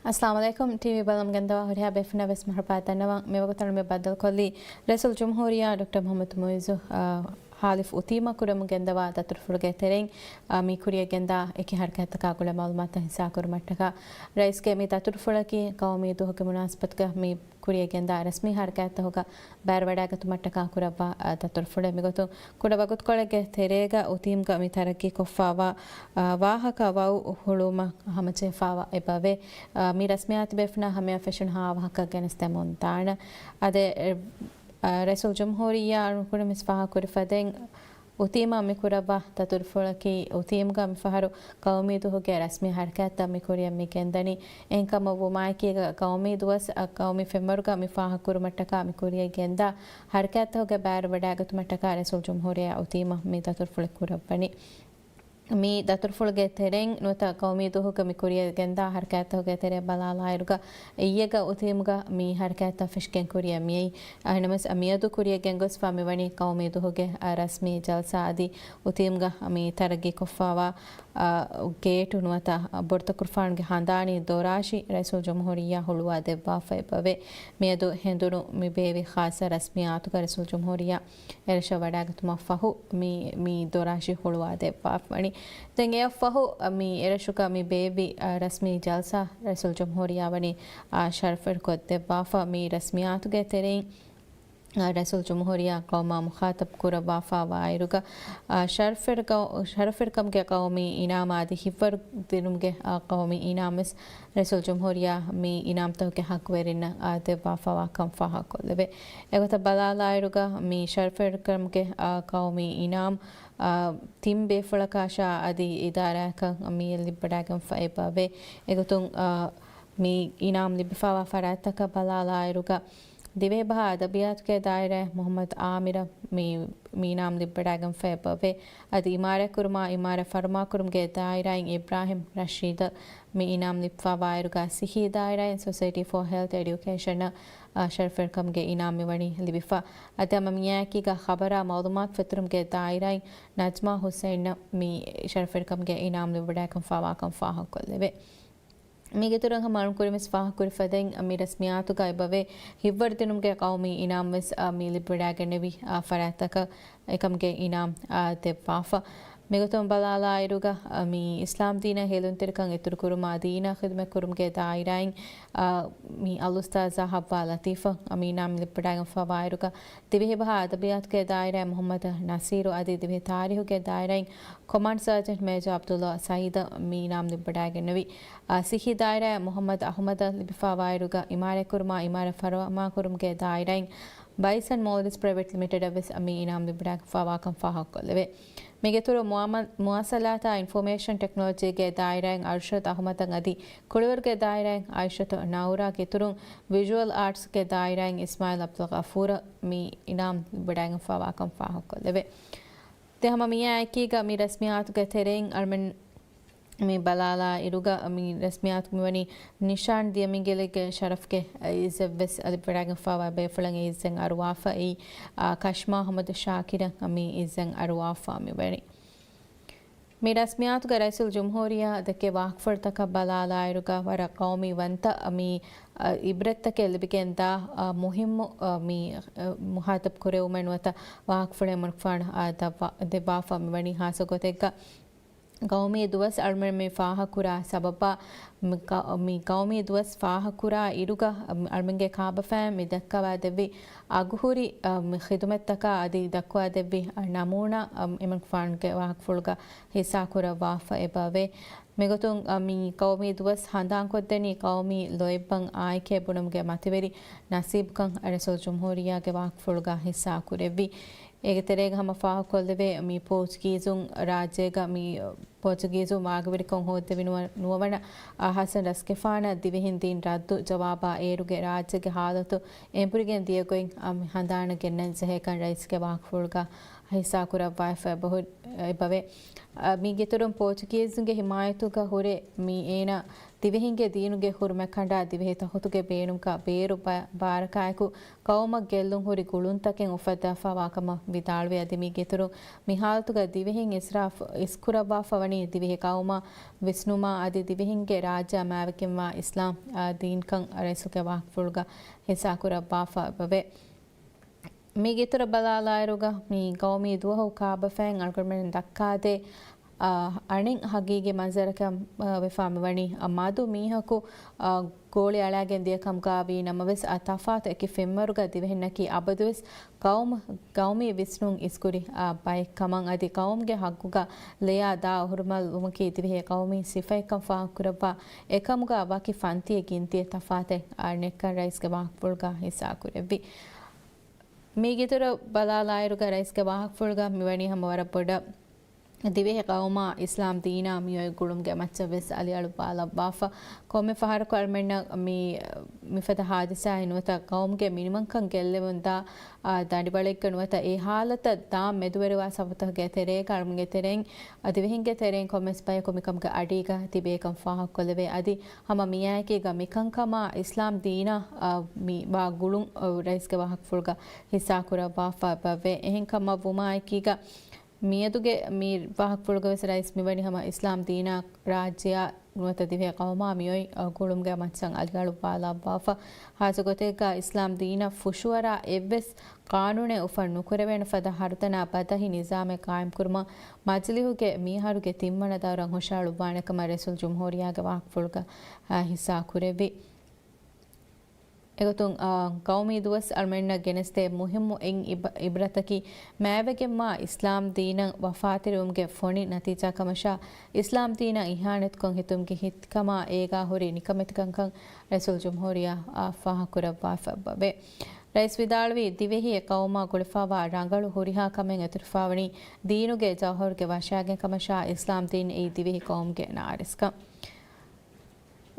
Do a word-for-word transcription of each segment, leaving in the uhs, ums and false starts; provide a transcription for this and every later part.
އައްސަލާމު ޢަލައިކުމް. ޓީވީ ބަލަމުން ގެންދަވާ ހުރިހާ ބޭފުންނަށް ވެސް މަރުޙަބާ ދަންނަވަން. މިވަގުތު މި ބައްދަލުކޮށްލީ ރައީސުލްޖުމްހޫރިއްޔާ ޑޮކްޓަރ މުޙައްމަދު މުޢިއްޒު، އާ، ހާލިފް އުތީމަ ކުރަމުން ގެންދަވާ ދަތުރުފުޅުގެ ތެރެއިން، އާ، މި ކުރިޔަށް ގެންދާ އެކި ޙަރަކާތްތަކާ ގުޅޭ މަޢުލޫމާތުތައް ހިއްސާކުރުމަށްޓަކާ. ރައީސްގެ މި ދަތުރުފުޅަކީ ޤައުމީ ދުވަހުގެ މުނާސަބަތުގަ މި ކުރިޔަށް ގެންދާ ރަސްމީ ޙަރަކާތްތަކުގަ ބައިވެރިވަޑައިގަތުމަށްޓަކާ ކުރައްވާ، އާ، ދަތުރުފުޅެއް. މިގޮތުން ކުޑަ ވަގުތުކޮޅެއްގެ ތެރޭގަ އުތީމްގަ މި ތަރައްގީކޮށްފާވާ، އާ، ވާހަކަ ވައު ހުޅުވުމަށް ހަމަޖެހިފާވާ އެބަވޭ. އާ، މި ރަސްމިއްޔާތު ބޭފުނާ ހަމަޔަށް ފެށުނު ހާވާހަކަ ގެނެސްދެމުން ދާނަ. އާދެ، އާ، ރައީސުލްޖުމްހޫރިއްޔާ އަޅުގަނޑު މިސް ފާހަގަކުރި ފަދައިން، އުތީމަށް މި ކުރައްވާ ދަތުރުފުޅަކީ، އުތީމްގަ މިފަހަރު ޤައުމީ ދުވަހުގެ ރަސްމީ ޙަރަކާތްތައް މި ކުރިޔަށް މި ގެންދަނީ. އެހެންކަމަށް ވުމާއެކީގަ، ޤައުމީ ދުވަސް، އަ، ޤައުމީ ފެންވަރުގަ މި ފާހަގަކުރުމަށްޓަކާ މި ކުރިޔަށް ގެންދާ ޙަރަކާތްތަކުގެ ބައިވެރިވަޑައިގަތުމަށްޓަކާ ރައީސުލްޖުމްހޫރިއްޔާ އުތީމަށް މި ދަތުރުފުޅެއް ކުރައްވަނީ. މި ދަތުރުފުޅުގެ ތެރެއިން ނުވަތަ ޤައުމީ ދުވަހުގަ މި ކުރިޔަށް ގެންދާ ޙަރަކާތްތަކުގެ ތެރެއަށް ބަލާލާއިރުގަ، އިއްޔެގަ އުތީމްގަ މި ޙަރަކާތްތައް ފެށިގެން ކުރިޔަށް މިއައީ. އަހަނަމަސް މިއަދު ކުރިޔަށް ގެންގޮސްފާ މިވަނީ ޤައުމީ ދުވަހުގެ، އަ، ރަސްމީ ޖަލްސާ އަދި އުތީމްގަ މި ތަރައްގީކޮށްފާވާ، އަ، ގޭޓު ނުވަތަ ބޮޑުތަކުރުފާނުގެ ހަނދާނީ ދޮރާށި ރައީސުލްޖުމްހޫރިއްޔާ ހުޅުވާ ދެއްވާފަ އެބަވޭ. މިއަދު ހެނދުނު މި ބޭއްވި ޚާއްޞަ ރަސްމިއްޔާތުގަ ރައީސުލްޖުމްހޫރިއްޔާ އެރަށަށް ވަޑައިގަތުމަށްފަހު މި، މި ދޮރާށި ހުޅުވާ ދެއްވާފަވަނީ. ދެން އެއަށްފަހު މި އެރަށުގަ މި ބޭއްވި، އަ، ރަސްމީ ޖަލްސާ ރައީސުލްޖުމްހޫރިއްޔާ ވަނީ، އަ، ޝަރަފްވެރިކޮށްދެއްވާފަ. މި ރަސްމިއްޔާތުގެ ތެރެއިން، އަ، ރައީސުލްޖުމްހޫރިއްޔާ ޤައުމާ މުޚާޠަބް ކުރައްވާފާވާއިރުގަ، އަ، ޝަރަފްވެރިކަ-، ޝަރަފްވެރިކަމުގެ ޤައުމީ އިނާމާ އަދި ހިތްވަރު ދިނުމުގެ، އަ، ޤައުމީ އިނާމްވެސް ރައީސުލްޖުމްހޫރިއްޔާ މި އިނާމްތަކުގެ ޙައްޤުވެރިންނަށް، އާ، ދެއްވާފަވާކަން ފާހަގަކޮށްލެވޭ. އެގޮތަށް ބަލާލާއިރުގަ މި ޝަރަފްވެރިކަމުގެ، އާ، ޤައުމީ އިނާމް، އާ، ތިން ބޭފުޅަކާ ޝާ އަދި އިދާރާއަކަށް މިއަށް ލިބިވަޑައިގެންފަ އެބަވޭ. އެގޮތުން، އާ، މި އިނާމް ލިބިފަވާ ފަރާތްތަކަށް ބަލާލާއިރުގަ، ދިވެހިބަހާ އަދަބިއްޔާތުގެ ދާއިރާއިން މުޙައްމަދު އާމިރަށް މި، މި އިނާމް ލިބިވަޑައިގެންފަ އެބަވޭ. އަދި އިމާރާތްކުރުމާ އިމާރާތް ފަރުމާކުރުމުގެ ދާއިރާއިން އިބްރާހިމް ރަޝީދަށް މި އިނާމް ލިބިފަވާއިރުގަ، ސިއްހީ ދާއިރާއިން ސޮސައިޓީ ފޯ ހެލްތް އެޑިއުކޭޝަނަށް، އާ، ޝަރަފްވެރިކަމުގެ އިނާމް މިވަނީ ލިބިފަ. އަދި ހަމަ މިއާއެކީގަ ޚަބަރާ މަޢުލޫމާތު ފެތުރުމުގެ ދާއިރާއިން ނަޖްމާ ޙުސައިނަށް މި ޝަރަފްވެރިކަމުގެ އިނާމް ލިބިވަޑައިގެންފަވާކަން ފާހަގަކޮށްލެވޭ. މީގެއިތުރުން ހަމަ އަޅުން ކުރިމިސް ފާހަގަކުރި ފަދައިން، މި ރަސްމިއްޔާތުގަ އެބަވޭ ހިތްވަރުދިނުމުގެ ޤައުމީ އިނާމްވެސް، އާ، މި ލިބިވަޑައިގެންނެވި، އާ، ފަރާތްތަކަށް އެކަމުގެ އިނާމް، އާ، ދެއްވާފަ. މިގޮތުން ބަލާލާއިރުގަ، އާ، މި އިސްލާމްދީނަށް ހެޔޮލުންތެރިކަން އިތުރުކުރުމާ ދީނާ ޚިދުމަތްކުރުމުގެ ދާއިރާއިން، އާ، މި އަލްއުސްތާޛާ ޙައްވާ ލަތީފަށް މި އިނާމް ލިބިވަޑައިގެންފަވާއިރުގަ، ދިވެހިބަހާ އަދަބިއްޔާތުގެ ދާއިރާއިން މުޙައްމަދު ނަޞީރު އަދި ދިވެހި ތާރީޚުގެ ދާއިރާއިން ކޮމާންޑް ސާޖެންޓް މޭޖަރ ޢަބްދުﷲ ސަޢީދަށް މި އިނާމް ލިބިވަޑައިގެންނެވި. އާ، ސިއްހީ ދާއިރާއިން މުޙައްމަދު އަޙުމަދަށް ލިބިފަވާއިރުގަ، އިމާރާތްކުރުމާ އިމާރާތް ފަރުމާކުރުމުގެ ދާއިރާއިން ބައިސަން މޯލްޑިވްސް ޕްރައިވެޓް ލިމިޓެޑަށްވެސް މި އިނާމް ލިބިވަޑައިގެންފަވާކަން ފާހަގަކޮށްލެވޭ. މީގެއިތުރު މުއާމަ-، މުވާޞަލާތާ އިންފޮމޭޝަން ޓެކްނޮލޮޖީގެ ދާއިރާއިން އަރްޝަދް އަޙުމަދަށް އަދި ކުޅިވަރުގެ ދާއިރާއިން އައިޝަތު ނައުރާގެ އިތުރުން ވިޒުއަލް އާޓްސްގެ ދާއިރާއިން އިސްމާޢީލް ޢަބްދުލްޣަފޫރަށް މި އިނާމް ލިބިވަޑައިގެންފަވާކަން ފާހަގަކޮށްލެވޭ. ދެން ހަމަ މިއާއެކީގަ މި ރަސްމިއްޔާތުގެ ތެރެއިން އަޅުމެން މި ބަލާލާ އިރުގަ މި ރަސްމިއްޔާތު މިވަނީ ނިޝާން ދިޔަމިންގިލެއްގެ ޝަރަފްގެ އިއްޒަތްވެސް ލިބިވަޑައިގެންފަވާ ބޭފުޅަށް އެ އިއްޒަތް އަރުވާފައި، އާ، ކަޝްމާ އަޙްމަދު ޝާކިރަށް މި އިއްޒަތް އަރުވާފަ މިވަނީ. މި ރަސްމިއްޔާތުގަ ރައީސުލްޖުމްހޫރިއްޔާ ދެއްކޭ ވާހަކަފުޅުތަކަށް ބަލާލާއިރުގަ ވަރަށް ޤައުމީ ވަންތަ މި، އަ، އިބްރަތްތަކެއް ލިބިގެންދާ، އަ، މުހިއްމު، އަ، މި، އަ، މުޚާޠަބް ކުރެވުމެއް ނުވަތަ ވާހަކަފުޅެއް އަޅުގަނޑު ދައްވާ-، ދެއްވާފަ މިވަނީ ހާއްސަ ގޮތެއްގަ. ޤައުމީ ދުވަސް އަޅުމެން މި ފާހަގަކުރާ ސަބަބާ، މި ޤަ-، މި ޤައުމީ ދުވަސް ފާހަގަކުރާ އިރުގަ، އަޅުމެންގެ ކާބަފައިން މި ދައްކަވާދެއްވި އަގުހުރި، އަ، މި ޚިދުމަތްތަކާ އަދި ދައްކަވާދެއްވި، އަ، ނަމޫނާ، އަ، އެމަނިކުފާނުގެ ވާހަކަފުޅުގަ ހިއްސާކުރައްވާފަ އެބަވޭ. މިގޮތުން، އަ، މި ޤައުމީ ދުވަސް ހަނދާންކޮށްދެނީ ޤައުމީ ލޯތްބަން އާއެކޭ ބުނުމުގެ މަތިވެރި ނަސީބުކަން ރައީސުލްޖުމްހޫރިއްޔާގެ ވާހަކަފުޅުގަ ހިއްސާކުރެއްވި. އޭގެ ތެރޭގަ ހަމަ ފާހަގަކޮށްލެވޭ، މި ޕޯޗުގީޒުން ރާއްޖޭގަ މި ޕޯޗުގީޒު މާގަވެރިކަން ހޯއްދެވި ނުވަ-، ނުވަވަނަ އަ، ހަސަން ރަސްގެފާނަށް ދިވެހިން ދިން ރައްދު ޖަވާބާ އޭރުގެ ރާއްޖޭގެ ހާލަތު އެނބުރިގެން ދިޔަ ގޮތް، އަ، މި ހަނދާނަށް ގެންނަން ޖެހޭކަން ރައީސްގެ ވާހަކަފުޅުގަ ހިއްސާކުރައްވާފަ އެބަހު-، އެބަވޭ. އަ، މީގެއިތުރުން ޕޯޗުގީޒުންގެ ހިމާޔަތުގަ ހުރެ މި އޭނަ ދިވެހިންގެ ދީނުގެ ހުރުމަތް ކަނޑާ ދިވެހި ތަޚުތުގެ ބޭނުމަކާ ބޭރު ބަ-، ބާރަކާއެކު ޤައުމަށް ގެއްލުން ހުރި ގުޅުންތަކެއް އުފައްދާފާވާކަމަށް ވިދާޅުވި އަދި މީގެއިތުރު މިހާލަތުގަ ދިވެހިން އިސްރާފް އިސްކުރައްވާފަ ވަނީ ދިވެހި ޤައުމާ ވިސްނުމާ އަދި ދިވެހިންގެ ރާއްޖެއާ މާވެގެންވާ އިސްލާމް، އާ، ދީންކަން ރައީސުގެ ވާހަކަފުޅުގަ ހިއްސާކުރައްވާފަ އެބަވޭ. މީގެއިތުރަށް ބަލާލާއިރުގަ، މި ޤައުމީ ދުވަހު ކާބަފައިން އަޅުގަނޑުމެން ދައްކާދޭ، އާ، އަނެއް ހަގީގީ މަންޒަރަކަށް، އާ، ވެފާ މިވަނީ، އާ، މަދު މީހަކު، އާ، ގޯޅި އަޅާގެން ދިޔަކަމުގަ ވީ ނަމަވެސް، އާ، ތަފާތު އެކި ފެންވަރުގަ ދިވެހިންނަކީ އަބަދުވެސް ޤައުމު-، ޤައުމީ ވިސްނުން އިސްކުރި، އާ، ބައެއް ކަމަށް އަދި ޤައުމުގެ ހައްގުގަ ލެޔާ ދާ އޮހޮރުމަލުވުމަކީ ދިވެހި ޤައުމީ ސިފައެއްކަން ފާހަގަކުރައްވާ އެކަމުގަ ވަކި ފަންތިއެއް ގިންތިއެއް ތަފާތެއް، އާ، ނެތްކަން ރައީސްގެ ވާހަކަފުޅުގަ ހިއްސާކުރެއްވި. މީގެއިތުރަށް ބަލާލާއިރުގަ ރައީސްގެ ވާހަކަފުޅުގަ މިވަނީ ހަމަ ވަރަށް ބޮޑަށް ދިވެހި ޤައުމާ އިސްލާމް ދީނާ މިއޮތް ގުޅުމުގެ މައްޗަށް ވެސް އަލިއަޅުއްވާލައްވާފަ. ކޮންމެ ފަހަރަކު އަޅުމެންނަށް މި، މިފަދަ ހާދިސާއެއް ނުވަތަ ޤައުމުގެ މިނިވަންކަން ގެއްލެވުންދާ، އާ، ދަނޑިވަޅެއްގަ ނުވަތަ އެ ހާލަތަށް ދާން މެދުވެރިވާ ސަބަބުތަކުގެ ތެރޭގަ އަޅުމެންގެ ތެރެއިން، އަދި ދިވެހިންގެ ތެރެއިން ކޮންމެސް ބަޔަކު މިކަމުގެ އަޑީގަ ތިބޭކަން ފާހަގަކޮށްލެވޭ. އަދި ހަމަ މިއާއެކީގަ މިކަންކަމާ އިސްލާމް ދީނާ، އާ، މި ވާ ގުޅުން، އާ، ރައީސްގެ ވާހަކަފުޅުގަ ހިއްސާކުރައްވާފަ އެބަވޭ. އެހެންކަމަށް ވުމާއެކީގަ، މިއަދުގެ މި ވާހަކަފުޅުގަ ވެސް ރައީސް މިވަނީ ހަމަ އިސްލާމް ދީނާ ރާއްޖެއާ ނުވަތަ ދިވެހި ޤައުމާ މިއޮތް، އަ، ގުޅުމުގެ މައްޗަށް އަލިއަޅުއްވާލާއްވާފަ. ހާއްސަ ގޮތެއްގަ އިސްލާމް ދީނަށް ފުށުއަރާ އެއްވެސް ޤާނޫނެއް އުފަން ނުކުރެވޭނެ ފަދަ ހަރުދަނާ ބަދަހި ނިޒާމެއް ޤާއިމްކުރުމަށް މަޖިލީހުގެ މިއަހަރުގެ ތިންވަނަ ދައުރަށް ހުށައަޅުއްވާނެ ކަމަށް ރައީސުލްޖުމްހޫރިއްޔާގެ ވާހަކަފުޅުގަ، އަ، ހިއްސާ ކުރެއްވި. އެގޮތުން، އާ، ޤައުމީ ދުވަސް އަޅުމެންނަށް ގެނެސްދޭ މުހިއްމު އެއް އިބް-، އިބްރަތަކީ، މާތްވެގެންވާ އިސްލާމް ދީނަށް ވަފާތެރިވުމުގެ ފޮނި ނަތީޖާ ކަމަށާ، އިސްލާމް ދީނަށް އިހާނެތުކޮށް ހިތުމުގެ ހިތްކަމާ އޭގާ ހުރި ނިކަމެތިކަންކަން ރައީސުލްޖުމްހޫރިއްޔާ، އާ، ފާހަގަކުރައްވާފައި އެބަވޭ. ރައީސް ވިދާޅުވީ، ދިވެހި އެ ޤައުމާ ގުޅިފައިވާ ރަނގަޅު ހުރިހާ ކަމެއް އެތުރުފާވަނީ ދީނުގެ ޖައުހަރުގެ ވަށާގެން ކަމަށާ، އިސްލާމް ދީން އެއީ ދިވެހި ޤައުމުގެ ނާރެސްކަން.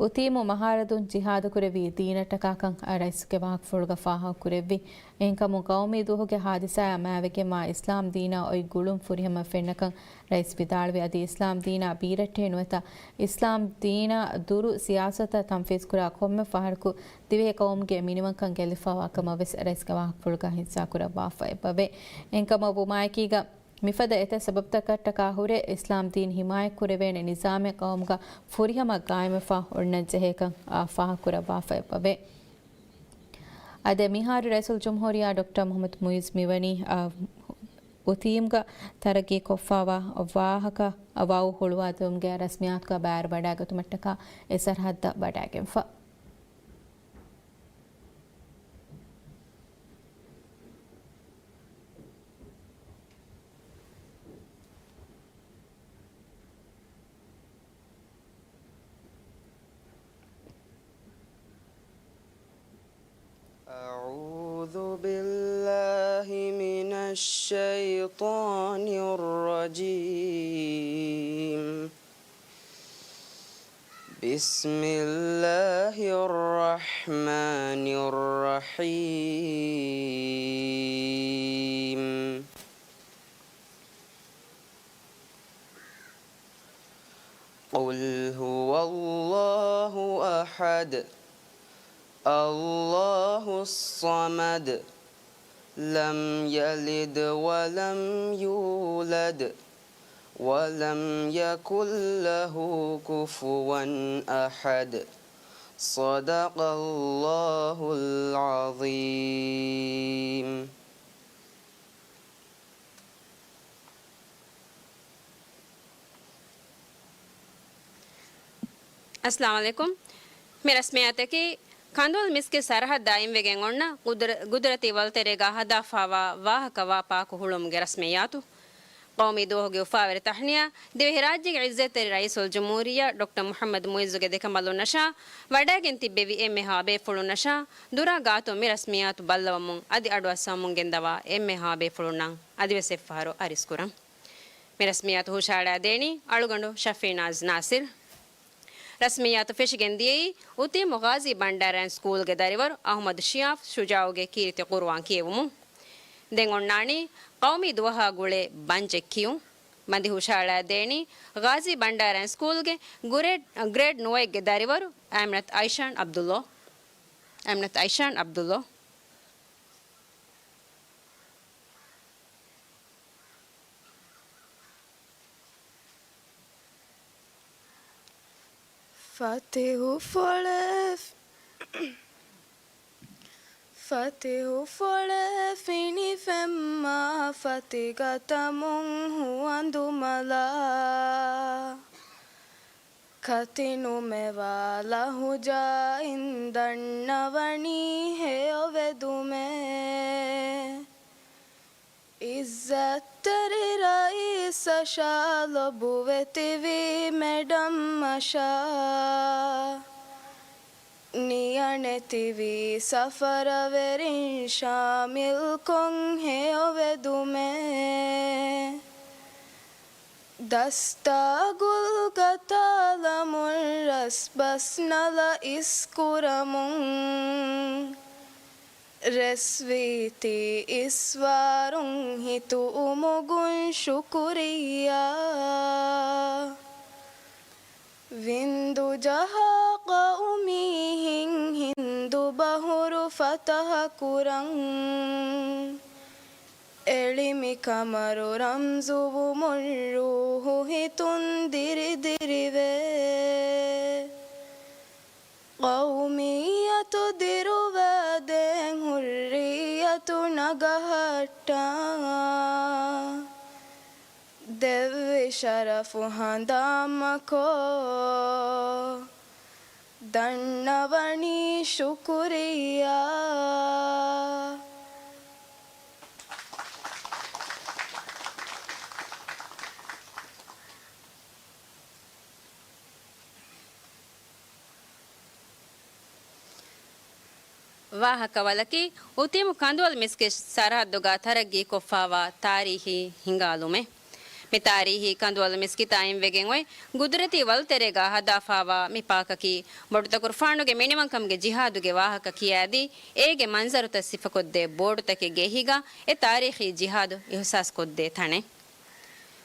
އުތީމު މަހާރަދުން ޖިހާދުކުރެއްވީ ދީނަށްޓަކާކަން ރައީސްގެ ވާހަކަފުޅުގަ ފާހަގަކުރެއްވި. އެހެންކަމުން ޤައުމީ ދުވަހުގެ ހާދިސާއާ މާވެގެންވާ އިސްލާމް ދީނާ އޮތް ގުޅުން ފުރިހަމަ ފެންނަކަން ރައީސް ވިދާޅުވި އަދި އިސްލާމް ދީނާ ބީރައްޓެހި ނުވަތަ އިސްލާމް ދީނާ ދުރު ސިޔާސަތަށް ތަންފީޒުކުރާ ކޮންމެ ފަހަރަކު ދިވެހި ޤައުމުގެ މިނިވަންކަން ގެއްލިފައިވާ ކަމަށް ވެސް ރައީސްގެ ވާހަކަފުޅުގަ ހިއްސާކުރައްވާފަ އެބަވޭ. އެހެންކަމަށް ވުމާއެކީގަ، މިފަދަ އެތައް ސަބަބުތަކަށްޓަކާ ހުރެ، އިސްލާމް ދީން ހިމާޔަތްކުރެވޭނެ ނިޒާމެއް ޤައުމުގަ ފުރިހަމަ ޤާއިމްވެފަ އޮންނަން ޖެހޭކަން، އާ، ފާހަގަކުރައްވާފަ އެބަވޭ. އަދި މިހާރު ރައީސުލްޖުމްހޫރިއްޔާ ޑޮކްޓަރ މުޙައްމަދު މުޢިއްޒު މިވަނީ، އާ، އުތީމްގަ ތަރައްގީ ކޮށްފައިވާ ވާހަކަ ވައު ހުޅުވާދިނުމުގެ ރަސްމިއްޔާތުގަ ބައިވެރިވަޑައިގަތުމަށްޓަކާ އެ ސަރަހައްދަށް ވަޑައިގެންފަ. أعوذ بالله من الشيطان الرجيم. بسم الله الرحمن الرحيم. قل هو الله أحد، الله الصمد، لم يلد ولم يولد، ولم يكن له كفوا أحد. صدق الله العظيم. އައްސަލާމު ޢަލައިކުމް. މި ރަސްމިއްޔާތަކީ ކަނދޫލު މިސްކިތް ސަރަހައްދަށް އައިންވެގެން އޮންނަ ގުދުރަ-، ގުދުރަތީ ވަލުތެރޭގަ ހަދާފައިވާ ވާހަކަ ވާ ޕާކު ހުޅުވުމުގެ ރަސްމިއްޔާތު. ޤައުމީ ދުވަހުގެ އުފާވެރި ތަހްނިޔާ ދިވެހިރާއްޖޭގެ ޢިއްޒަތްތެރި ރައީސުލްޖުމްހޫރިއްޔާ ޑޮކްޓަރ މުޙައްމަދު މުޢިއްޒުގެ ދެކަނބަލުންނަށާ ވަޑައިގެން ތިއްބެވި އެންމެހާ ބޭފުޅުންނަށާ ދުރާ ގާތުން މި ރަސްމިއްޔާތު ބައްލަވަމުން އަދި އަޑުއައްސަވަމުން ގެންދަވާ އެންމެހާ ބޭފުޅުންނަށް އަދިވެސް އެއްފަހަރު އަރިސްކުރަން. މި ރަސްމިއްޔާތު ހުށައަޅާދޭނީ އަޅުގަނޑު ޝަފީނާޒް ނާސިރް. ރަސްމިއްޔާތު ފެށިގެން ދިޔައީ އުތީމު ޣާޒީ ބަންޑާރައިން ސްކޫލްގެ ދަރިވަރު އަޙްމަދު ޝިޔާފް ޝުޖާޢުގެ ކީރިތި ޤުރުއާން ކިޔެވުމުން. ދެން އޮންނާނީ ޤައުމީ ދުވަހާ ގުޅޭ ބަންޖެއް ކިޔުން. މަދި ހުށަހަޅައިދޭނީ ޣާޒީ ބަންޑާރަ ސްކޫލްގެ ގްރޭޑް، ގްރޭޑް ނުވައެއްގެ ދަރިވަރު އައިމްނަތް އައިޝާން ޢަބްދުﷲ. އައިމްނަތް އައިޝާން ޢަބްދުﷲ. ފަތިހު ފޮޅެ، ފަތިހު ފޮޅެ ފިނިފެންމާ ފަތިގަތަމުން ހުވަނދު މަލާ. ކަތި ނުމެވާ ލަހުޖާއިން ދަންނަވަނީ ހެޔޮވެދުމޭ. އިއްޒަތްތެރި ރައީސަށާ ލޮބުވެތިވީ މެޑަމްއަށާ. ނިޔަނެތިވީ ސަފަރަވެރިން ޝާމިލްކޮށް ހެޔޮވެދުމޭ. ދަސްތާގުލް ގަތާލަމުން ރަސްބަސް ނަލަ އިސްކުރަމުން. ރެސްވީތީ އިސްވާރުން ހިތުއުމުގުން ޝުކުރިއްޔާ. ވިންދު ޖަހާ ޤައުމީހިން ހިންދު ބަހުރު ފަތަހަކުރަން. އެޅިމި ޤަމަރު ރަމްޒުވުމުން ރޫޙު ހިތުން ދިރިދިރިވޭ. ޤައުމިއްޔަތު ދިރުވާދޭން ޙުއްރިއްޔަތު ނަގަހައްޓާ. ދެއްވި ޝަރަފު ހަނދާންމަކޯ، ދަންނަވަނީ ޝުކުރިއްޔާ. ވާހަކަ ވަލަކީ އުތީމު ކަނދުވަލު މިސްކިތް ސަރަހައްދުގަ ތަރައްގީ ކޮށްފާވާ ތާރީހީ ހިނގާލުމެއް. މި ތާރީހީ ކަނދުވަލު މިސްކިތާ އިންވެގެން އޮތް ގުދުރަތީ ވަލުތެރޭގަ ހަދާފާވާ މި ޕާކަކީ ބޮޑުތަކުރުފާނުގެ މިނިވަންކަމުގެ ޖިހާދުގެ ވާހަކަ ކިޔާދީ، އޭގެ މަންޒަރުތައް ސިފަކޮށްދޭ ބޯޑުތަކެއްގެ އެހީގަ އެ ތާރީހީ ޖިހާދު އިހުސާސްކޮށްދޭ ތަނެއް.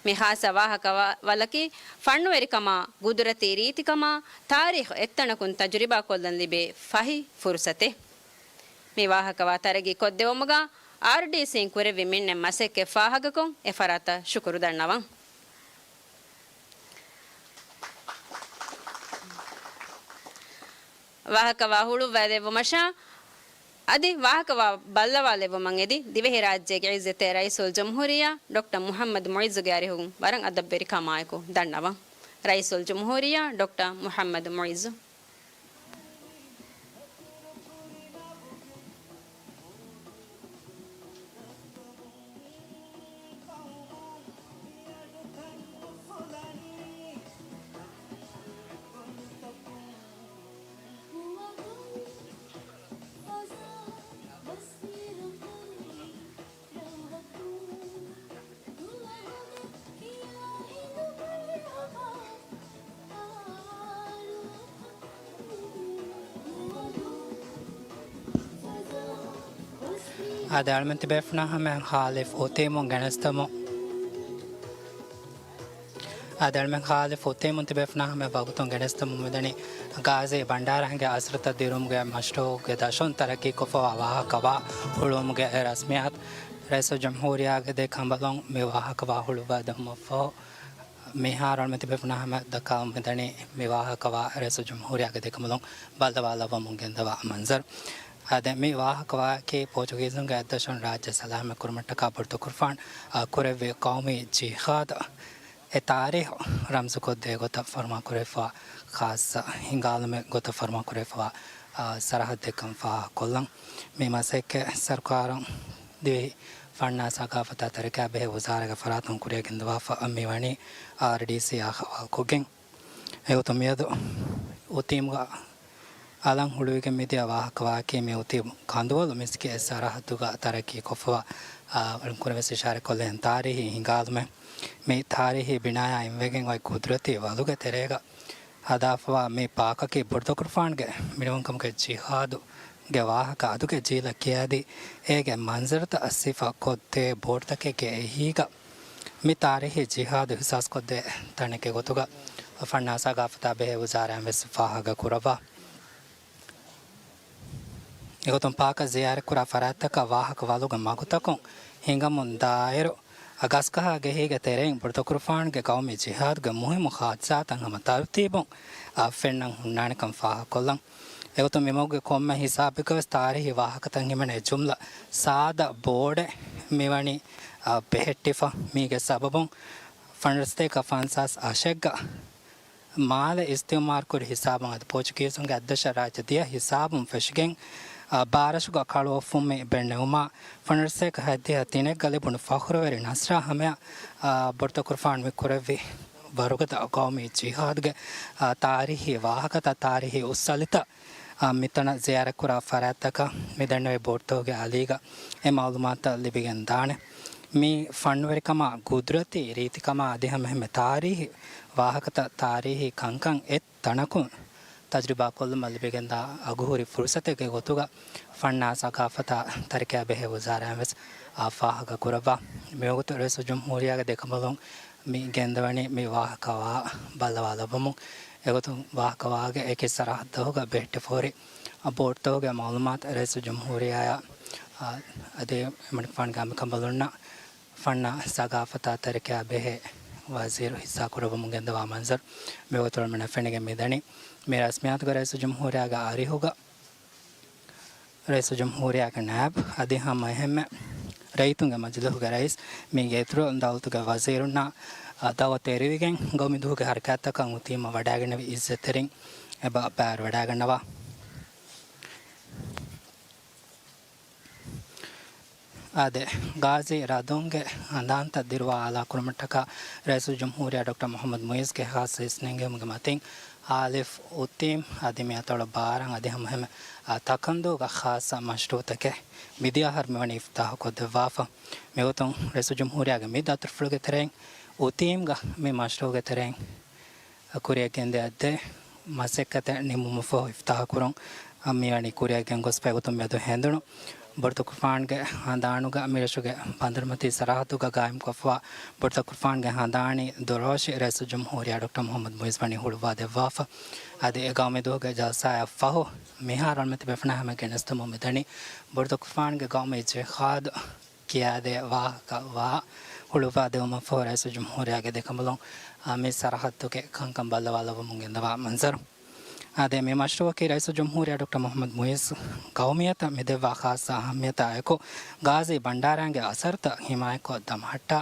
މި ޚާއްޞަ ވާހަކަ ވަ-، ވަލަކީ ފަންނުވެރިކަމާ، ގުދުރަތީ ރީތިކަމާ، ތާރީޚު އެއްތަނަކުން ތަޖުރިބާކޮށްލަން ލިބޭ ފަހި ފުރުސަތެއް. މި ވާހަކަވާ ތަރައްގީ ކޮށްދެވުމުގަ އާރްޑީސީން ކުރެއްވި މިންނެއް މަސައްކަތް ފާހަގަކޮށް އެ ފަރާތަށް ޝުކުރު ދަންނަވަން. ވާހަކަވާ ހުޅުއްވާލެއްވުމަށާ އަދި ވާހަކަވާ ބައްލަވާލެއްވުމަށް އެދި، ދިވެހިރާއްޖޭގެ އިއްޒަތްތެރި ރައީސުލްޖުމްހޫރިއްޔާ ޑޮކްޓަރ މުޙައްމަދު މުޢިއްޒުގެ އަރިހުން ވަރަށް އަދަބުވެރިކަމާއެކު ދަންނަވަން. ރައީސުލްޖުމްހޫރިއްޔާ ޑޮކްޓަރ މުޙައްމަދު މުޢިއްޒު. އާދެ، އަޅުމެން ތިބޭފުޅުންނާ ހަމަޔަށް ހާލިފް އުތީމުން ގެނެސްދަމުން. އާދެ، އަޅުމެން ހާލިފް އުތީމުން ތިބޭފުޅުންނާ ހަމަޔަށް ވަގުތުން ގެނެސްދަމުން މިދަނީ ޣާޒީ ބަންޑާރަ ހިނގޭ އަސްރުތައް ދިރުމުގެ މަޝްރޫޢުގެ ދަށުން ތަރައްގީ ކޮށްފަވާ ވާހަކަވާ ހުޅުވުމުގެ ރަސްމިއްޔާތު. ރައީސުލްޖުމްހޫރިއްޔާގެ ދެ ކަނބަލުން މި ވާހަކަވާ ހުޅުއްވާދެމުން ފަހު، މިހާރު އަޅުމެން ތިބޭފުޅުންނާ ހަމަޔަށް ދައްކާލަން މިދަނީ މި ވާހަކަވާ ރައީސުލްޖުމްހޫރިއްޔާގެ ދެ ކަނބަލުން ބައްލަވާލައްވަމުން ގެންދަވާ މަންޒަރު. އާދެ، މި ވާހަކަވާއަކީ ޕޯޗުގީޒުންގެ އަތްދަށުން ރާއްޖެ ސަލާމަތް ކުރުމަށްޓަކާ ބޮޑުތަކުރުފާނު، އާ، ކުރެއްވި ޤައުމީ ޖިހާދު އެ ތާރީޚު ރަމްޒުކޮށްދޭ ގޮތަށް ފަރުމާކުރެވިފަ ޚާއްޞަ ހިނގާލުމެއް ގޮތަށް ފަރުމާކުރެވިފަވާ، އާ، ސަރަހައްދެއްކަން ފާހަގަކޮށްލަން. މި މަސައްކަތް ސަރުކާރުން ދިވެހި ފަންނާ ސަގާފަތާ ތަރައްގީއާ ބެހޭ ވުޒާރާގެ ފަރާތުން ކުރިއަށްގެންދަވާފަ މިވަނީ އާރްޑީސީއާ ހަވާލުކޮށްގެން. އެގޮތުން މިއަދު އުތީމުގަ އަލަށް ހުޅުވިގެން މިދިޔަ ވާހަކަވާއަކީ މި އުތީމު ކަނދުވަލު މިސްކިތް ސަރަހައްދުގަ ތަރައްގީ ކޮށްފަވާ، އާ، އަޅުން ކުރެވެސް އިޝާރަތްކޮށްލި ތާރީހީ ހިނގާލުމެއް. މި ތާރީހީ ބިނާޔާ އިންވެގެން އޮތް ގުދުރަތީ ވަލުގެ ތެރޭގަ ހަދާފަވާ މި ޕާކަކީ ބޮޑުތަކުރުފާނުގެ މިނިވަންކަމުގެ ޖިހާދުގެ ވާހަކަ އަދުގެ ޖީލަށް ކިޔާދީ، އޭގެ މަންޒަރުތައް ސިފަ ކޮށްދޭ ބޯޑުތަކެއްގެ އެހީގަ މި ތާރީހީ ޖިހާދު އިހްސާސްކޮށްދޭ ތަނެއްގެ ގޮތުގަ ފަންނާ ސަގާފަތާ ބެހޭ ވުޒާރާއިން ވެސް ފާހަގަ ކުރައްވާ. އެގޮތުން ޕާކަށް ޒިޔާރަތްކުރާ ފަރާތްތަކަށް ވާހަކަ ވަލުގެ މަގުތަކުން ހިނގަމުން ދާއިރު، ގަސްގަހާގެހީގެ ތެރެއިން ބުރުތަކުރުފާނުގެ ގައުމީ ޖިހާދުގެ މުހިއްމު ހާދިސާތައް ހަމަ ތަރުތީބުން ފެންނަން ހުންނާނެކަން ފާހަގަކޮށްލަން. އެގޮތުން މިމަގުގެ ކޮންމެ ހިސާބެއްގަވެސް ތާރީހީ ވާހަކަތައް ހިމެނޭ ޖުމްލަ ސާދަ ބޯޑެއް މިވަނީ ބެހެއްޓިފަ. މީގެ ސަބަބުން ފަންރަސްތޭކަ ފަންސާސް އަށެއްގަ މާލެ އިސްތިއުމާރުކުރި ހިސާބުން އަދި ޕޯޗުގީޒުންގެ އައްދަށަށް ރާއްޖެ ދިޔަ ހިސާބުން ފެށިގެން، އާ، ބާރަށުގަ ކަޅުއޮށްފުންމި ބެންނެވުމާ، ފަނަރަސޭކަ ހަތްދިހަ ތިނެއްގަ ލިބުނު ފަޚުރުވެރި ނަސްރާ ހަމަޔަށް، އާ، ބޮޑުތަކުރުފާނު މި ކުރެއްވި ވަރުގަދަ ގައުމީ ޖިހާދުގެ، އާ، ތާރީހީ ވާހަކަތައް، ތާރީހީ އުއްސަލިތައް، އާ، މިތަނަށް ޒިޔާރަތްކުރާ ފަރާތްތަކަށް މިދެންނެވި ބޯޓްތަކުގެ އަލީގަ އެ މައުލޫމާތުތައް ލިބިގެން ދާނެ. މި ފަންވެރިކަމާ، ގުދުރަތީ ރީތިކަމާ އަދި ހަމަ އެހެންމެ ތާރީހީ ވާހަކަތައް، ތާރީހީ ކަންކަން އެ ތަނަކުން ތަޖުރިބާ ކޮށްލުމަށް ލިބިގެންދާ އަގުހުރި ފުރުސަތެއްގެ ގޮތުގަ ފަންނާ ސަގާފަތާ ތަރިކަޔާ ބެހޭ ވުޒާރާއިން ވެސް އާ ފާހަގަ ކުރައްވާ. މިވަގުތު ރައީސުލްޖުމްހޫރިއްޔާގެ ދެކަނބަލުން މި ގެންދަވަނީ މި ވާހަކަ ވާ ބައްލަވާލައްވަމުން. އެގޮތުން ވާހަކަ ވާގެ އެކި ސަރަހައްދަށް ގަ ބެހެއްޓިފަހުރި ބޯޓްތަކުގެ މައުލޫމާތު ރައީސުލްޖުމްހޫރިއްޔާއާ އަދި އެމަނިކުފާނުގެ އަނބިކަނބަލުންނަށް ފަންނާ ސަގާފަތާ ތަރިކަޔާ ބެހޭ ވަޒީރު ހިއްސާ ކުރައްވަމުން ގެންދަވާ މަންޒަރު މިވަގުތު މިނަށް ފެނިގެން މިދަނީ. މި ރަސްމިއްޔާތުގަ ރައީސުލްޖުމްހޫރިއްޔާގެ އަރިހުގަ ރައީސުލްޖުމްހޫރިއްޔާގެ ނާއިބު އަދި ހަމަ އެހެންމެ ރައްޔިތުންގެ މަޖިލީހުގެ ރައީސް މީގެ އިތުރު ދައުލަތުގެ ވަޒީރުންނާ ދައުވަތު އެރިވިގެން ގައުމީ ދުވަހުގެ ހަރަކާތްތަކަށް އުތީމަ ވަޑައިގެންނެވި އިއްޒަތްތެރިން އެބަ ބައިވެރިވަޑައިގަންނަވާ. އާދެ، ގާޒީ ރަދުންގެ ހަނދާންތައް ދިރުވާ އާލާކުރުމަށްޓަކާ ރައީސުލްޖުމްހޫރިއްޔާ ޑޮކްޓަރ މުޙައްމަދު މުޢިއްޒުގެ ޚާއްޞަ އިސްނެންގެވުމުގެ މަތިން އާލިފް އުތީމް އަދި މި އަތޮޅަށް ބާރަން އަދި ހަމަ އެހެންމެ، އާ، ތަކަންދޫގަ ޚާއްޞަ މަޝްރޫޢުތަކެއް މިދިޔަ އަހަރު މިވަނީ އިފްތިތާޙު ކޮށްދެއްވާފަ. މިގޮތުން ރައީސުލްޖުމްހޫރިއްޔާގެ މި ދަތުރުފުޅުގެ ތެރެއިން އުތީމްގަ މި މަޝްރޫޢުގެ ތެރެއިން ކުރިއަށް ގެންދިޔަ ދެ މަސައްކަތެއް ނިމުމަށްފަހު އިފްތިތާޙު ކުރުން މިވަނީ ކުރިއަށް ގެންގޮސްފަ. އެގޮތުން މިއަދު ހެނދުނު ބޮޑުތަކުރުފާނުގެ ހަނދާނުގަ މިރަށުގެ ބަނދަރުމަތީ ސަރަހައްދުގަ ގާއިމްކޮށްފަވާ ބޮޑުތަކުރުފާނުގެ ހަނދާނީ ދޮރޯށި ރައީސުލްޖުމްހޫރިއްޔާ ޑޮކްޓަރ މުޙައްމަދު މުޢިއްޒު ވަނީ ހުޅުވާ ދެއްވާފަ. އަދި އެ ގައުމީ ދުވަހުގެ ޖަލްސާއަށް ފަހު މިހާރު އަޅުމެތި ބޭފުޅާ ހަމަ ގެނެސްދެމުން މިދަނީ ބޮޑުތަކުރުފާނުގެ ގައުމީ ޖިހާދު ކިޔާދޭ ވާހަކަ ވާ ހުޅުވާ ދެވުމަށްފަހު ރައީސުލްޖުމްހޫރިއްޔާގެ ދެކަނބަލުން، އާ، މި ސަރަހައްދުގެ ކަންކަން ބައްލަވާލައްވަމުން ގެންދަވާ މަންޒަރު. އާދެ، މި މަޝްރޫޢަކީ ރައީސުލްޖުމްހޫރިއްޔާ ޑޮކްޓަރ މުޙައްމަދު މުޢިއްޒު ގައުމިއްޔަތަށް މިދެއްވާ ޚާއްޞަ އަހައްމިއްޔަތާ އެކު، ގާޒީ ބަންޑާރައިންގެ އަސަރުތައް ހިމާޔަތްކޮށް ދަމަހައްޓާ،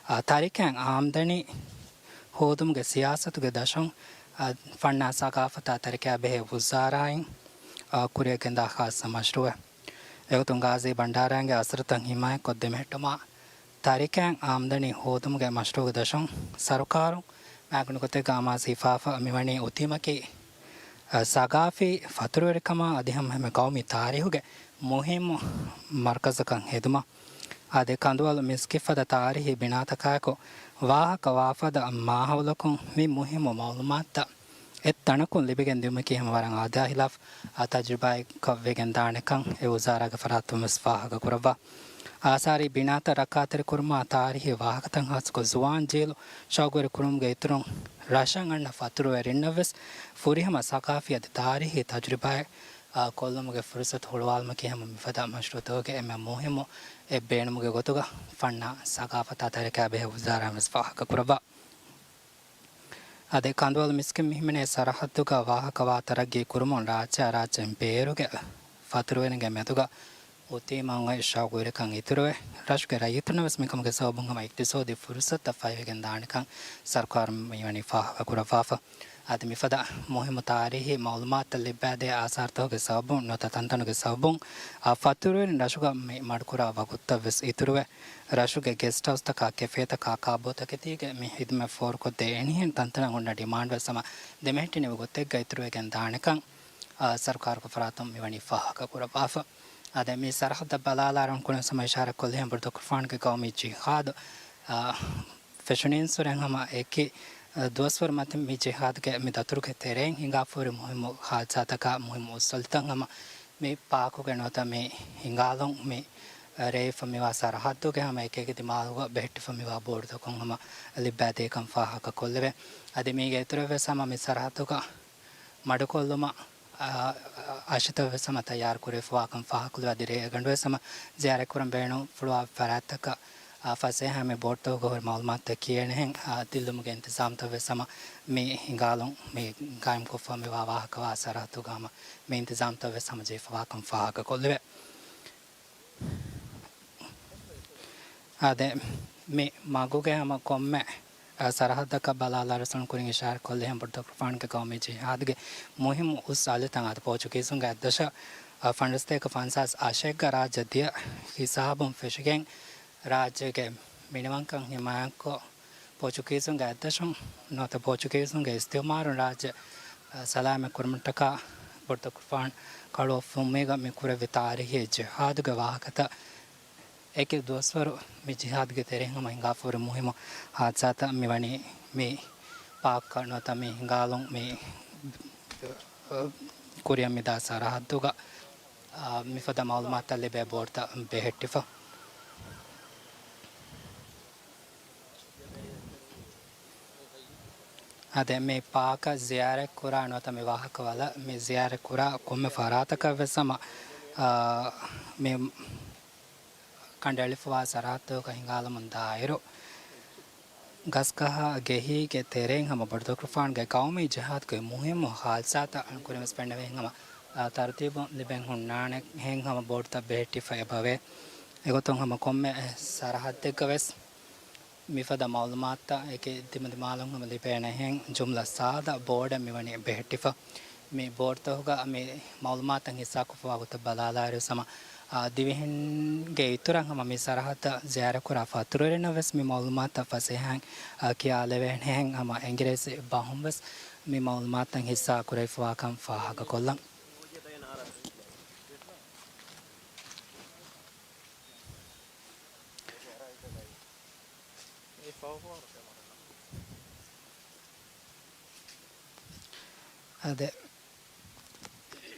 އާ، ތާރިކައިން އާމްދަނީ ހޯދުމުގެ ސިޔާސަތުގެ ދަށުން، އާ، ފަންނާ ސަގާފަތާ ތަރިކަޔާ ބެހޭ ވުޒާރާއިން، އާ، ކުރިއަށް ގެންދާ ޚާއްޞަ މަޝްރޫޢެއް. އެގޮތުން ގާޒީ ބަންޑާރައިންގެ އަސަރުތައް ހިމާޔަތްކޮށް ދެމެހެއްޓުމާ، ތާރިކައިން އާމްދަނީ ހޯދުމުގެ މަޝްރޫޢުގެ ދަށުން ސަރުކާރުން މާގަނޑު ގޮތެއްގަ އަމާޒު ހިފާފަ މިވަނީ އުތީމަކީ، އަ، ސަގާފީ ފަތުރުވެރިކަމާ އަދި ހަމަ އެހެންމެ ގައުމީ ތާރީހުގެ މުހިއްމު މަރުކަޒަކަށް ހެދުމަށް. އާދެ، ކަނދުވަލު މިސްކިތް ފަދަ ތާރީހީ ބިނާތަކާއެކު ވާހަކަ ވާފަދަ މާހައުލަކުން މި މުހިއްމު މައުލޫމާތުތައް އެ ތަނަކުން ލިބިގެން ދިއުމަކީ ހަމަ ވަރަށް އާދައާ ހިލާފް، އާ، ތަޖުރިބާއެއްކަށް ވެގެން ދާނެކަން އެ ވުޒާރާގެ ފަރާތުން ވެސް ފާހަގަ ކުރައްވާ. އާސާރީ ބިނާތައް ރައްކާތެރިކުރުމާ، ތާރީހީ ވާހަކަތައް ހާއްސަކޮށް ޒުވާން ޖީލު ޝައުގުވެރި ކުރުމުގެ އިތުރުން، ރަށަށް އަންނަ ފަތުރުވެރިންނަށް ވެސް ފުރިހަމަ ސަގާފީ އަދި ތާރީހީ ތަޖުރިބާއެއް، އާ، ކޮށްލުމުގެ ފުރުސަތު ހުޅުވާލުމަކީ ހަމަ މިފަދަ މަޝްރޫޢުތަކުގެ އެންމެ މުހިއްމު އެއް ބޭނުމުގެ ގޮތުގަ ފަންނާ ސަގާފަތާ ތަރިކަޔާ ބެހޭ ވުޒާރާއިން ވެސް ފާހަގަ ކުރައްވާ. އަދި ކަނދުވަލު މިސްކިތް މިހިމެނޭ ސަރަހައްދުގަ ވާހަކަވާ ތަރައްގީ ކުރުމުން ރާއްޖެއާ ރާއްޖެއިން ބޭރުގެ ފަތުރުވެރިންގެ މެދުގަ އުތީމަށް އޮތް ޝައުގުވެރިކަން އިތުރުވެ، ރަށުގެ ރައްޔިތުންނަށް ވެސް މިކަމުގެ ސަބަބުން ހަމަ އިޤްތިޞާދީ ފުރުޞަތުތައް ފަހިވެގެން ދާނެކަން ސަރުކާރުން މިވަނީ ފާހަގަ ކުރައްވާފަ. އަދި މިފަދަ މުހިއްމު ތާރީހީ މައުލޫމާތުތައް ލިއްބައިދޭ އާސާރުތަކުގެ ސަބަބުން ނުވަތަ ތަންތަނުގެ ސަބަބުން، އާ، ފަތުރުވެރިން ރަށުގަ މި މަޑުކުރާ ވަގުތުތައް ވެސް އިތުރުވެ، ރަށުގެ ގެސްޓް ހައުސްތަކާ، ކެފޭތަކާ، ކާބޯތަކެތީގެ މި ހިދުމަތް ފޯރުކޮށްދޭ އެންހެން ތަންތަނަށް އޮންނަ ޑިމާންޑް ވެސް ހަމަ ދެމެހެއްޓިނެވި ގޮތެއްގަ އިތުރުވެގެން ދާނެކަން، އާ، ސަރުކާރުގެ ފަރާތުން މިވަނީ ފާހަގަ ކުރައްވާފަ. އާދެ، މި ސަރަހައްދަށް ބަލާލާ ރަންކުޅެން ހަމަ އިޝާރަތްކޮށްލިހެން ބޮޑުތަކުރުފާނުގެ ގައުމީ ޖިހާދު، އާ، ފެށުނީންސުރެން ހަމަ އެކި، އަ، ދުވަސްވަރު މަތިން މި ޖިހާދުގެ މި ދަތުރުގެ ތެރެއިން ހިނގާފަހުރި މުހިއްމު ހާދިސާތަކާ މުހިއްމު އުއްސަލިތައް ހަމަ މި ޕާކުގެ ނުވަތަ މި ހިނގާލުން މި ރޭވިފަ މިވާ ސަރަހައްދުގެ ހަމަ އެކި އެކި ދިމާލުގަ ބެހެއްޓިފަ މިވާ ބޯޑުތަކުން ހަމަ ލިއްބާދޭކަން ފާހަގަކޮށްލެވޭ. އަދި މީގެ އިތުރަށްވެސް ހަމަ މި ސަރަހައްދުގަ މަޑުކޮށްލުމަށް، އާ، އަށިތައް ވެސް ހަމަ ތައްޔާރު ކުރެވިފަވާކަން ފާހަގަކޮށްލެވޭ. އަދި ރޭގަނޑުވެސް ހަމަ ޒިޔާރަތްކުރަން ބޭނުންފުޅުވާ ފަރާތްތަކަށް، އާ، ފަސޭހަ މި ބޯޓްތަކުގަ ހުރި މައުލޫމާތުތައް ކިޔޭނެހެން، އާ، ދިއްލުމުގެ އިންތިޒާމްތައް ވެސް ހަމަ މި ހިނގާލުން މި ގާއިމްކޮށްފަ މިވާ ވާހަކަވާ ސަރަހައްދުގަ ހަމަ މި އިންތިޒާމްތައް ވެސް ހަމަ ޖެހިފަވާކަން ފާހަގަކޮށްލެވޭ. އާދެ، މި މަގުގެ ހަމަ ކޮންމެ، އަ، ސަރަހައްދަކަށް ބަލާލާ ރަސޫލުން ކުރިން އިޝާރާތްކޮށްލި ހަމަ ބޮޑުތަކުރުފާނުގެ ގައުމީ ޖިހާދުގެ މުހިއްމު އުސް އަލިތައް އާދެ، ޕޯޗުގީޒުންގެ އަތްދަށަށް، އަ، ފަންސާސް އަށެއްގަ ރާއްޖެ ދިޔަ ހިސާބުން ފެށިގެން ރާއްޖޭގެ މިނިވަންކަން ހިމާޔަތްކޮށް، ޕޯޗުގީޒުންގެ އަތްދަށުން ނުވަތަ ޕޯޗުގީޒުންގެ އިސްތިއުމާރުން ރާއްޖެ، އަ، ސަލާމަތް ކުރުމަށްޓަކާ ބޮޑުތަކުރުފާނު ކަޅުއޮށްފުމީގަ މި ކުރެއްވި ތާރީހީ ޖިހާދުގެ ވާހަކަތައް އެކި ދުވަސްވަރު މި ޖިހާދުގެ ތެރެއިން ހަމަ ހިނގާފަ ހުރި މުހިއްމު ހާދިސާތައް މިވަނީ މި ޕާކަށް ނުވަތަ މި ހިނގާލުން މި ކުރިއަށް މިދާ ސަރަހައްދުގަ، އާ، މިފަދަ މައުލޫމާތުތައް ލިބޭ ބޯޓްތައް ބެހެއްޓިފަ. އާދެ، މި ޕާކަށް ޒިޔާރަތް ކުރާ ނުވަތަ މި ވާހަކަ ވަލަށް މި ޒިޔާރަތް ކުރާ ކޮންމެ ފަރާތަކަށް ވެސް ހަމަ، އާ، މި ކަނޑައެޅިފަވާ ސަރަހައްދުގަ ހިނގާލަމުން ދާއިރު، ގަސްގަހާ ގެހީގެ ތެރެއިން ހަމަ ބޮޑުތަކުރުފާނުގެ ގައުމީ ޖިހާދުގެ މުހިއްމު ހާދިސާތައް ކުރިންވެސް ފެންނަވައި ހަމަ، އާ، ތަރުތީބުން ލިބެން ހުންނާނެ ހެން ހަމަ ބޯޓްތައް ބެހެއްޓިފަ އެބަވޭ. އެގޮތުން ހަމަ ކޮންމެ ސަރަހައްދެއްގަ ވެސް މިފަދަ މައުލޫމާތުތައް އެކި ދިމަދިމާލުން ހަމަ ލިބޭނެހެން ޖުމްލަ ސާދަ ބޯޑެއް މިވަނީ ބެހެއްޓިފަ. މި ބޯޑްތަކުގަ މި މައުލޫމާތުތައް ހިއްސާކޮށްފަވާ ގޮތަށް ބަލާލާއިރު ހަމަ، އާ، ދިވެހިންގެ އިތުރަށް ހަމަ މި ސަރަހައްދަށް ޒިޔާރަތްކުރާ ފަތުރުވެރިންނަށް ވެސް މި މައުލޫމާތުތައް ފަސޭހައިން، އާ، ކިޔާލެވޭނެހެން ހަމަ އިނގިރޭސި ބަހުން ވެސް މި މައުލޫމާތުތައް ހިއްސާ ކުރެވިފަވާކަން ފާހަގަކޮށްލަން. އާދެ،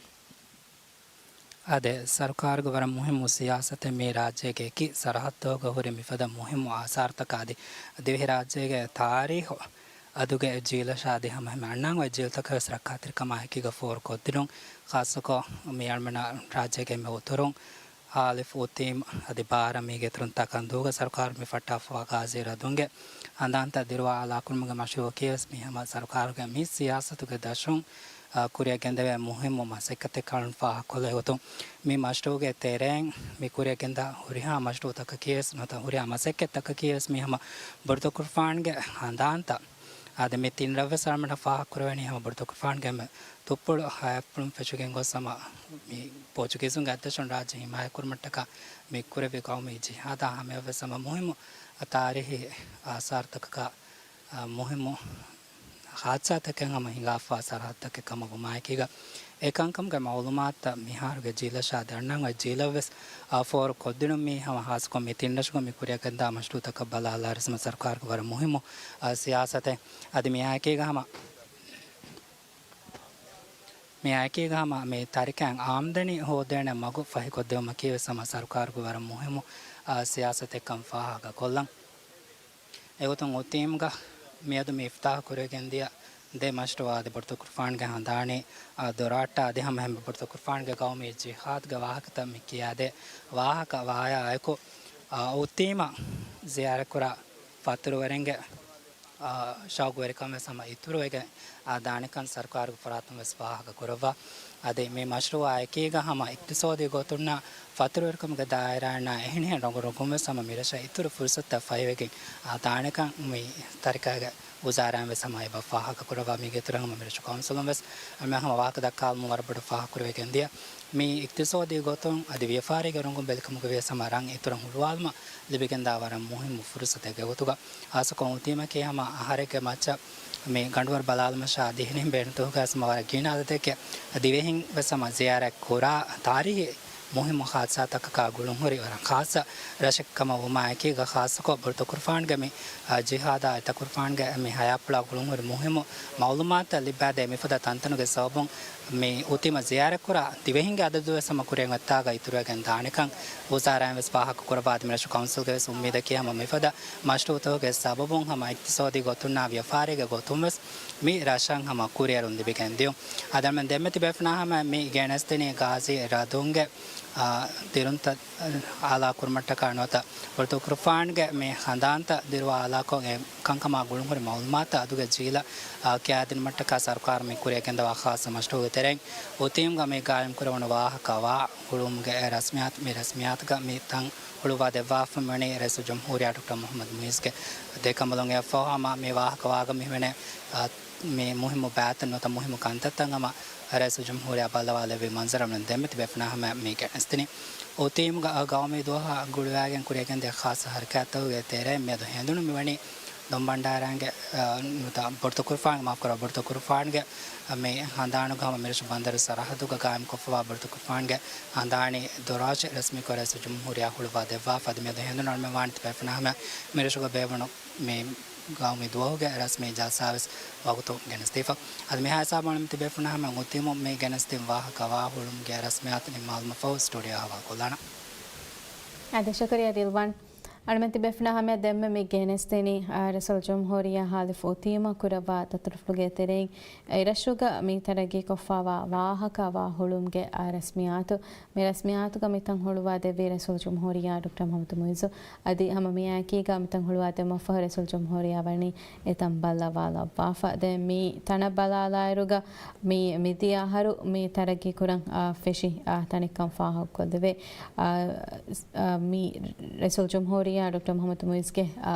އާދެ، ސަރުކާރުގެ ވަރަށް މުހިއްމު ސިޔާސަތެއް މި ރާއްޖޭގެ އެކި ސަރަހައްދުގަ ހުރި މިފަދަ މުހިއްމު އާސާރުތަކާ އަދި ދިވެހިރާއްޖޭގެ ތާރީހު އަދުގެ ޖީލަށާ އަދި ހަމަ އެހެންމެ އަންނަން އޮތް ޖީލުތަކަށް ވެސް ރައްކާތެރިކަމާ އެކީގަ ފޯރުކޮށްދިނުން، ޚާއްޞަކޮށް މި އަޅަމެންނަށް ރާއްޖޭގެ އެންމެ އުތުރުން އާލިފް އުތީމް އަދި ބާރަ މީގެ އިތުރުން ތަކަންދޫގަ ސަރުކާރުން މި ފައްޓާފަވާ ޣާޒީ ރަދުންގެ ހަނދާންތައް ދިރުވާ އަލާކުރުމުގެ މަޝްރޫއަކީ ވެސް މި ހަމަ ސަރުކާރުގެ މި ސިޔާސަތުގެ ދަށުން، އާ، ކުރިއަށް ގެންދެވޭ މުހިއްމު މަސައްކަތެއް ކަމުން ފާހަގަކޮށްލި ގޮތުން، މި މަޝްރޫއުގެ ތެރެއިން މި ކުރިއަށް ގެންދާ ހުރިހާ މަޝްރޫއުތަކަކީ ވެސް ނުވަތަ ހުރިހާ މަސައްކަތްތަކަކީ ވެސް މި ހަމަ ބޮޑުތަކުރުފާނުގެ ހަނދާންތައް. އާދެ، މި ތިން ރަށް ވެސް އަޅަމެންނަށް ފާހަގަކުރެވެނީ ހަމަ ބޮޑުތަކުރުފާނުގެ އެންމެ ތުއްޕުޅު ހައިފުޅުން ފެށިގެން ގޮސް ހަމަ މި ޕޯޗުގީޒުންގެ އަތްދަށުން ރާއްޖެ ހިމާޔަތްކުރުމަށްޓަކާ މި ކުރެއްވި ގައުމީ ޖިހާދާ ހަމަޔަށްވެސް ހަމަ މުހިއްމު ތާރީހީ އާސާރުތަކަކާ، އާ، މުހިއްމު ހާދިސާތަކެއް ހަމަ ހިނގާފަވާ ސަރަހައްދަކެއް ކަމަށް ވުމާއެކީގަ، އެކަންކަމުގެ މައުލޫމާތުތައް މިހާރުގެ ޖީލަށާ އަންނަން އޮތް ޖީލަށްވެސް، އާ، ފޯރު ކޮށްދިނުން މީ ހަމަ ހާއްސަކޮށް މި ތިން ރަށުގަ މި ކުރިއަށް ގެންދާ މަޝްރޫއުތަކަށް ބަލާލާއިރު ހަމަ ސަރުކާރުގެ ވަރަށް މުހިއްމު، އާ، ސިޔާސަތެއް. އަދި މިއާއެކީގަ ހަމަ މިއާއެކީގަ ހަމަ މި ތަރިކައިން އާމްދަނީ ހޯދޭނެ މަގު ފަހިކޮށްދެވުމަކީ ވެސް ހަމަ ސަރުކާރުގެ ވަރަށް މުހިއްމު، އާ، ސިޔާސަތެއްކަން ފާހަގަކޮށްލަން. އެގޮތުން އުތީމްގަ މިއަދު މި އިފްތާހު ކުރެވިގެންދިޔަ ދެ މަޝްރޫއާ އަދި ބޮޑުތަކުރުފާނުގެ ހަނދާނީ، އާ، ދޮރާއްޓާ އަދި ހަމަ އެހެން ބޮޑުތަކުރުފާނުގެ ގައުމީ ޖިހާދުގެ ވާހަކަތައް މި ކިޔާދޭ ވާހަކަ ވާޔާ އެކު، އާ، އުތީމަށް ޒިޔާރަތްކުރާ ފަތުރުވެރިންގެ، އާ، ޝައުގުވެރިކަން ވެސް ހަމަ އިތުރުވެގެން، އާ، ދާނެކަން ސަރުކާރުގެ ފަރާތުން ވެސް ފާހަގަ ކުރައްވާ. އަދި މި މަޝްރޫއާ އެކީގަ ހަމަ އިޤްތިޞާދީ ގޮތުންނާ ފަތުރުވެރިކަމުގެ ދާއިރާއިންނާ އެހެނިހެން ރޮނގު ރޮނގުން ވެސް ހަމަ މިރަށަށް އިތުރު ފުރުޞަތުތައް ފަހިވެގެން، އާ، ދާނެކަން މި ތަރިކައިގެ ވުޒާރާއިން ވެސް ހަމަ އެބަ ފާހަގަ ކުރައްވާ. މީގެ އިތުރަށް ހަމަ މިރަށު ކައުންސިލުން ވެސް އަޅަމެން ހަމަ ވާހަކަ ދައްކާލުމުން ވަރަށް ބޮޑަށް ފާހަގަ ކުރެވިގެން ދިޔަ. މި އިޤްތިޞާދީ ގޮތުން އަދި ވިޔަފާރީގެ ރޮނގުން ބެލިކަމުގަ ވިޔަސް ހަމަ ރަށް އިތުރަށް ހުޅުވާލުމަށް ލިބިގެންދާ ވަރަށް މުހިއްމު ފުރުޞަތެއްގެ ގޮތުގަ، ހާއްސަކޮށް އުތީމަކީ ހަމަ އަހަރެއްގެ މައްޗަށް މި ގަނޑުވަރު ބަލާލުމަށާ ދިވެހިން ބޭނުންތަކުގަ ވެސް ހަމަ ވަރަށް ގިނަ އަދަދެއްގެ ދިވެހިން ވެސް ހަމަ ޒިޔާރަތް ކުރާ ތާރީހީ މުހިއްމު ހާދިސާތަކަކާ ގުޅުންހުރި ވަރަށް ޚާއްޞަ ރަށެއް ކަމަށް ވުމާއެކީގަ، ޚާއްޞަކޮށް ބޮޑުތަކުރުފާނުގެ މި، އާ، ޖިހާދާ އެތަކުރުފާނުގެ މި ހަޔާތްޕުޅާ ގުޅުންހުރި މުހިއްމު މައުލޫމާތުތައް ލިއްބާދޭ މިފަދަ ތަންތަނުގެ ސަބަބުން މި އުތީމަށް ޒިޔާރަތްކުރާ ދިވެހިންގެ އަދަދުވެސް ހަމަ ކުރިއަށް އޮތްތާގަ އިތުރުވެގެން ދާނެކަން ވުޒާރާއިން ވެސް ފާހަގަކުރައްވާ. އަދި މިރަށު ކައުންސިލްގެ ވެސް އުއްމީދަކީ ހަމަ މިފަދަ މަޝްރޫއުތަކުގެ ސަބަބުން ހަމަ އިޤްތިޞާދީ ގޮތުންނާ ވިޔަފާރީގެ ގޮތުން ވެސް މި ރަށަށް ހަމަ ކުރިއެރުން ލިބިގެން ދިޔުން. އަދި އަޅުމެން ދެންމެ ތިބޭފުޅުންނާ ހަމަ މި ގެނެސްދިނީ ގާޒީ ރަދުންގެ، އާ، ދިރުންތައް އާލާ ކުރުމަށްޓަކާ ނުވަތަ ބޮޑުތުކުރުފާންގެ މި ހަނދާންތައް ދިރުވާ އާލާކޮށް އެ ކަންކަމާ ގުޅުންހުރި މައުލޫމާތު އަދުގެ ޖީލަށް، އާ، ކިޔާދިނުމަށްޓަކާ ސަރުކާރު މި ކުރިއަށް ގެންދަވާ ޚާއްޞަ މަޝްރޫޢުގެ ތެރެއިން އުތީމްގަ މި ގާއިމްކުރެވުނު ވާހަކަ ވާ ހުޅުވުމުގެ ރަސްމިއްޔާތު، މި ރަސްމިއްޔާތުގަ މި ތަން ހުޅުވާ ދެއްވާފަ ވަނީ ރައީސުލްޖުމްހޫރިއްޔާ ޑޮކްޓަރ މުޙައްމަދު މުޢިއްޒުގެ ދެކަނބަލުން. އެއަށްފަހު ހަމަ މި ވާހަކަ ވާގަ މި ހުންނަ، އާ، މި މުހިއްމު ބައިތައް ނުވަތަ މުހިއްމު ކަންތައްތައް ހަމަ ރައީސުލްޖުމްހޫރިއްޔާ ބައްލަވާލެއްވި މަންޒަރު އަޅުމެން ދެންމެ ތިބޭފުޅުންނާ ހަމަ މި ގެނެސްދިނީ. އުތީމްގަ ގައުމީ ދުވަހާ ގުޅިވާގެން ކުރިއަށް ގެންދިޔަ ޚާއްޞަ ހަރަކާތްތަކުގެ ތެރެއިން މިއަދު ހެނދުނު މިވަނީ ދޮންބަންޑާރަގެ، އާ، ނުވަތަ ބޮޑުތުކުރުފާން، މާފުކުރާ، ބޮޑުތުކުރުފާންގެ މި ހަނދާނުގަ ހަމަ މިރަށު ބަނދަރު ސަރަހައްދުގަ ގާއިމްކޮށްފަވާ ބޮޑުތުކުރުފާންގެ ހަނދާނީ ދޮރާށި ރަސްމީކޮށް ރައީސުލްޖުމްހޫރިއްޔާ ހުޅުވާ ދެއްވާފަ. އަދި މިއަދު ހެނދުނު އަޅުމެން ވާނީ ތިބޭފުޅުންނާ ހަމަ މިރަށުގަ ބޭއްވުނު މި ގައުމީ ދުވަހުގެ ރަސްމީ ޖަލްސާވެސް ވަގުތު ގެނެސްދީފަ. އަދި މިހާ ހިސާބުން އަޅުމެން ތިބޭފުޅުންނާ ހަމަ އުތީމު މި ގެނެސްދިން ވާހަކަ ވާ ހުޅުވުމުގެ ރަސްމިއްޔާތު ނިންމާލުމަށްފަހު ސްޓޫޑިއޯއަށް ހަވާލުކޮށްލާނަން. އާދެ، ޝުކުރިއްޔާ ރިލްވާން. އަޅުމެން ތިބޭފުޅުންނާ ހަމަ ދެންމެ މި ގެނެސްދިނީ، އާ، ރައީސުލްޖުމްހޫރިއްޔާ ހާލިފް އުތީމަށް ކުރައްވާ ދަތުރުފުޅުގެ ތެރެއިން އެރަށުގަ މި ތަރައްގީކޮށްފަވާ ވާހަކަ ވާ ހުޅުވުމުގެ، އާ، ރަސްމިއްޔާތު. މި ރަސްމިއްޔާތުގަ މިތަން ހުޅުވާ ދެއްވީ ރައީސުލްޖުމްހޫރިއްޔާ ޑޮކްޓަރ މުޙައްމަދު މުޢިއްޒު. އަދި ހަމަ މިއާއެކީގަ މިތަން ހުޅުވާ ދެއްވުމަށްފަހު ރައީސުލްޖުމްހޫރިއްޔާ ވަނީ އެތަން ބައްލަވާލައްވާފަ. ދެން މި ތަނަށް ބަލާލާއިރުގަ މި، މިދިޔަ އަހަރު މި ތަރައްގީ ކުރަން، އާ، ފެށި، އާ، ތަނެއްކަން ފާހަގަކޮށްލެވޭ. އާ، ސް-، އާ، މި ރައީސުލްޖުމްހޫރިއްޔާ ޑޮކްޓަރ މުޙައްމަދު މުޢިއްޒުގެ، އާ،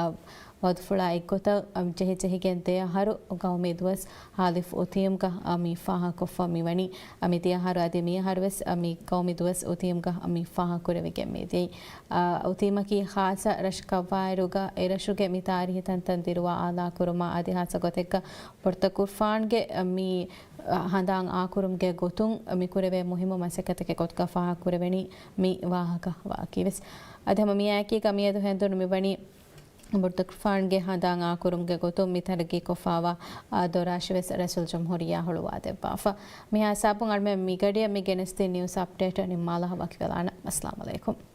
ވައުދުފުޅާ އެއްގޮތަށް، އަ، ޖެހިޖެހިގެން ދެ އަހަރު ގައުމީ ދުވަސް ހާލިފް އުތީމްގަ، އަ، މި ފާހަގަކޮށްފަ މިވަނީ. އަ، މި ދިޔަ އަހަރު އަދި މި އަހަރުވެސް، އަ، މި ގައުމީ ދުވަސް އުތީމްގަ، އަ، މި ފާހަގަކުރެވިގެން މިދިޔައީ. އަ، އުތީމަކީ ޚާއްޞަ ރަށަކަށްވާއިރުގަ އެރަށުގެ މި ތާރީހީ ތަންތަން ދިރުވާ އާލާކުރުމާ އަދި ޚާއްޞަ ގޮތެއްގަ ބޮޑުތުކުރުފާންގެ، އަ، މި، އަ، ހަނދާން އާކުރުމުގެ ގޮތުން މި ކުރެވޭ މުހިއްމު މަސައްކަތެއްގެ ގޮތުގަ ފާހަގަކުރެވެނީ މި ވާހަކަ ވާކީވެސް. އަދި ހަމަ މިއާއެކީގަ މިއަދު ހެނދުނު މިވަނީ ބޮޑުތުކުރުފާންގެ ހަނދާން އާކުރުމުގެ ގޮތުން މި ތަރައްގީކޮށްފަވާ، އާ، ދޮރާށިވެސް ރައީސުލްޖުމްހޫރިއްޔާ ހުޅުވާދެއްވާފަ. މިހާ ހިސާބުން އަޅުމެން މިގަޑިއަށް މި ގެނެސްދިން ނިއުސް އަޕްޑޭޓް ނިންމާލާ ވަކިވެލާނަން. އައްސަލާމު ޢަލައިކުމް.